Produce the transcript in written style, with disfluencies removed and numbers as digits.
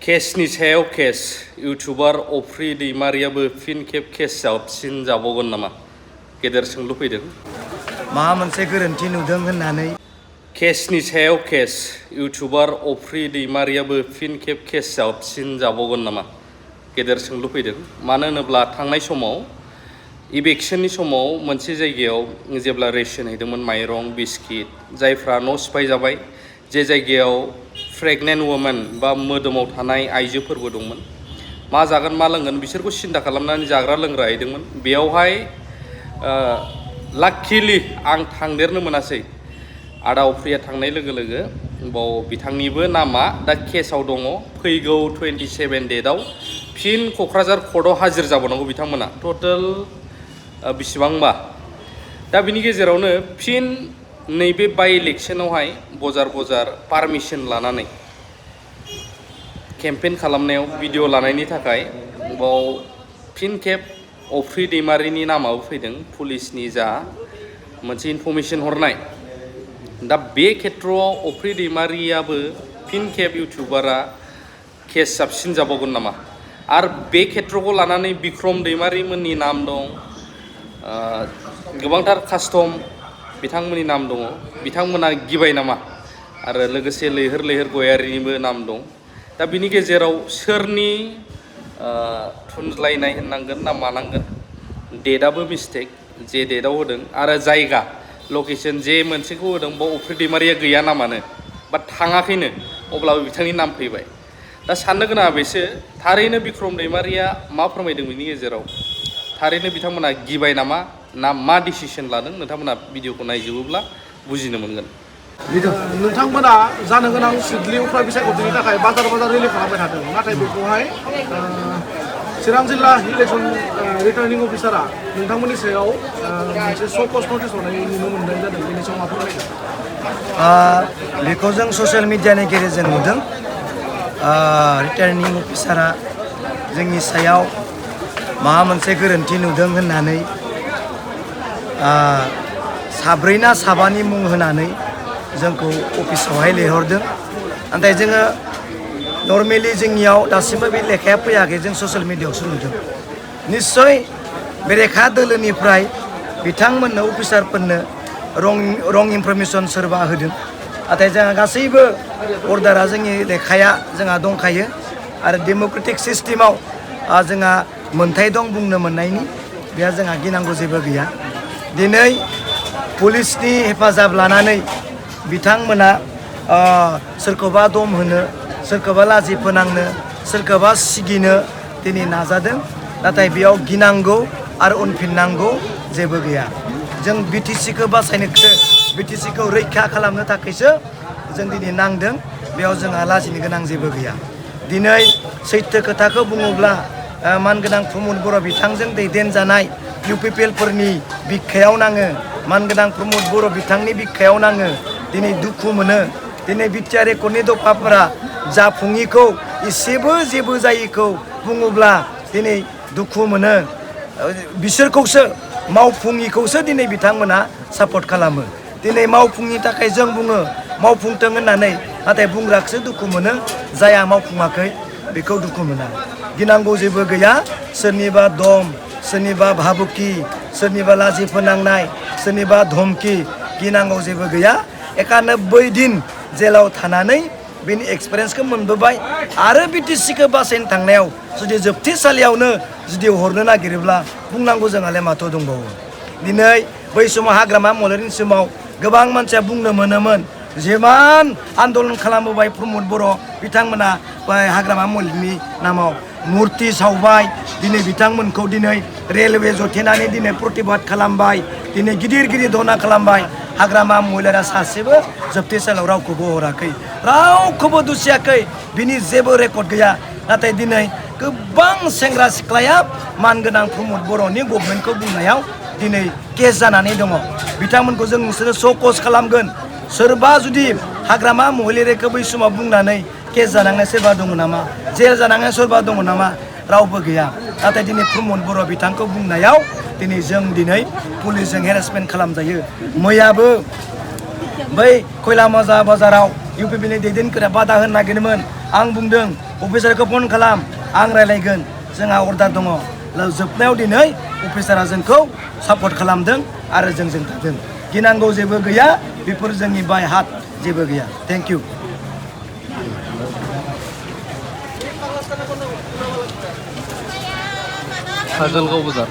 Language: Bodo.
केसनि सायाव केस इउटुबार अफ्रि दैमारियाबो फिन खेब केसआव फिन जाबावगोन नामा गेदेर सोंलु फैदों माबा मोनसे गोरोन्थि नुदों होननानै केसनि सायाव केस इउटुबार अफ्रि दैमारियाबो फिन खेब केसआव फिन जाबावगोन नामा गेदेर सोंलु फैदों मानो होनोब्ला थांनाय समाव इभेक्सननि समाव मोनसे जायगायाव जेब्ला रेशन हैदोंमोन माइरं बिस्किट जायफ्रा न' सिफाय जाबाय जे जायगायाव प्रेगनेन्ट वुमेन बा मोदोमाव थानाय आइजोफोरबो दंमोन मा जागोन मा लोंगोन बिसोरखौ सिन्था खालामनानै जाग्रा लोंग्रा हैदोंमोन बेयावहाय लाकिलि आं थांदेरनो मोनासै आदा अफ्रिया थांनाय लोगो लोगो बाव बिथांनिबो नामा दा केसआव दङ फैगौ 27 डेटआव फिन क'क्राझार कर्टआव हाजिर जाबावनांगौ बिथांमोना टटेल बिसिबांबा दा बिनि गेजेरावनो फिन नैबे बाइ इलेक्शनावहाय बजार पारमिशन लानानै केम्पेन खालामनायाव भिडिअ लानायनि थाखाय बाव फिन खेब अफ्रि दैमारिनि नामाबो फैदों पुलिसनि जा मोनसे इनफरमेशन हरनाय दा बे खेत्रआव अफ्रि दैमारियाबो फिन खेब इउटुबारा केस साबसिन जाबावगोन नामा आरो बे खेत्रखौ लानानै बिक्रम दैमारिमोननि नाम दं गोबांथार कास्टम बिथांमोननि नाम दङ बिथांमोना गिबाय नामा आरो लोगोसे लैहोर गयारिनिबो नाम दं दा बिनि गेजेराव सोरनि थुनज्लायनाय होननांगोन ना मानांगोन डेटआबो मिस्टेक जे डेटआव होदों आरो जायगा लकेशन जे मोनसेखौ होदों बाव अफ्रि दैमारिया गैया नामानो बा थाङाखैनो अब्लाबो बिथांनि नाम फैबाय दा साननो गोनाङा बेसो थारैनो बिक्रम दैमारिया मा फोरमायदों बिनि गेजेराव थारैनो बिथांमोना गिबाय नामा ना मा डिसिसन लादों नोंथांमोना भिडिअखौ नायजोबोब्ला बुजिनो मोनगोन नोंथांमोना जानो गोनां सिडली उफ्रा बिसायख'थिनि थाखाय बाजार रिलिफ खालामबाय थादों नाथाय बेखौहाय चिरां जिल्ला इलेक्शन रिटार्निं अफिसारा नोंथांमोननि सायाव मोनसे श' कज नटिस हरनाय नुनो मोननाय जादों बेनि सायाव मा फोरमायगोन बेखौ जों ससियेल मिडियानि गेजेरजों नुदों रिटार्निं अफिसारा जोंनि सायाव माबा मोनसे गोरोन्थि नुदों होननानै साब्रै ना साबानि मुं होनानै जोंखौ अफिसावहाय लिंहरदों नाथाय जोङो नर्मेलि जोंनियाव दासिमबो बे लेखाया फैयाखै जों ससियेल मिडियायावसो नुदों निस्सय बेरेखा दोलोनिफ्राय बिथांमोननो अफिसारफोरनो रं इनफरमेसन सोरबा होदों नाथाय जोंहा गासैबो अर्डारा जोंनि लेखाया जोंहा दंखायो आरो डेम'क्रेटिक सिस्टेमाव जोंहा मोन्थाय दं बुंनो मोननायनि बेहा जोंहा गिनांगौ जेबो गैया दिनै पुलिसनि हेफाजाब लानानै बिथांमोना सोरखौबा दम होनो सोरखौबा लाजि फोनांनो सोरखौबा सिगिनो दिनै नाजादों नाथाय बेयाव गिनांगौ आरो उनफिननांगौ जेबो गैया जों बिटिसिखौ बासायनोसो बिटिसिखौ रैखा खालामनो थाखायसो जों दिनै नांदों बेयाव जोंहा लाजिनो गोनां जेबो गैया दिनै सैथो खोथाखौ बुङोब्ला मानगोनां प्रमद बर' बिथांजों दैदेनजानाय इउपिपिएलफोरनि बिखायाव नाङो मानगोनां प्रमद बर' बिथांनि बिखायाव नाङो दिनै दुखु मोनो दिनै बिटिआर रेकर्डनि दफाफोरा जाफुङिखौ एसेबो जेबो जायिखौ बुङोब्ला दिनै दुखु मोनो बिसोरखौसो मावफुङिखौसो दिनै बिथांमोना सापर्ट खालामो दिनै मावफुंनि थाखाय जों बुङो मावफुंथों होननानै नाथाय बुंग्राखौसो दुखु मोनो जाया मावफुङाखै बेखौ दुखु मोना गिनांगौ जेबो गैया सोरनिबा दम सोरनिबा भाबुकि सोरनिबा लाजि फोनांनाय सोरनिबा धमकि गिनांगौ जेबो गैया 91 दिन जेलाव थानानै बेनि एक्सपिरियेन्सखौ मोनबोबाय आरो बिटिसिखौ बासायनो थांनायाव जुदि जोबथेसालियावनो जुदि हरनो नागिरोब्ला बुंनांगौ जोंहालाय माथो दंबावो दिनै बै समाव हाग्रामा महलनि समाव गोबां मानसिया बुंनो मोनोमोन जेमान आन्दलन खालामबोबाय प्रमद बर' बिथांमोना हाग्रामा महलनि नामाव मुर्ति सावबाय दिनै बिथांमोनखौ दिनै रेलवे जथेनानै दिनै प्रतिबाद खालामबाय दिनै गिदिर धना खालामबाय हाग्रामा महिलारा सासेबो जोबथेसालियाव रावखौबो हराखै रावखौबो दुसियाखै बिनि जेबो रेकर्ड गैया नाथाय दिनै गोबां सेंग्रा सिख्लाया मानगोनां प्रमद बर'नि गभर्नमेन्टखौ बुंनायाव दिनै केस जानानै दङ बिथांमोनखौ जों नोंसोरो श' कज खालामगोन सोरबा जुदि हाग्रामा महिलारिखौ बै समाव बुंनानै केस जानांनाय सोरबा दङ नामा जेल जानांनाय सोरबा दङ नामा रावबो गैया नाथाय दिनै प्रमद बर' बिथांखौ बुंनायाव दिनै जों पुलिसजों हेरेसमेन्ट खालामजायो मैयाबो बै खैला मजा बाजाराव इउपिपिनि दैदेनगिरिया बादा होनो नागिरदोंमोन आं बुंदों अफिसारखौ फन खालाम आं रायलायगोन जोंहा अर्डार दङ जोबनायाव दिनै अफिसारा जोंखौ सापर्ट खालामदों आरो जोंजों थादों गिनांगौ जेबो गैया बेफोर जोंनि बाय हात जेबो गैया थेंक इउ काजलगाव बाजार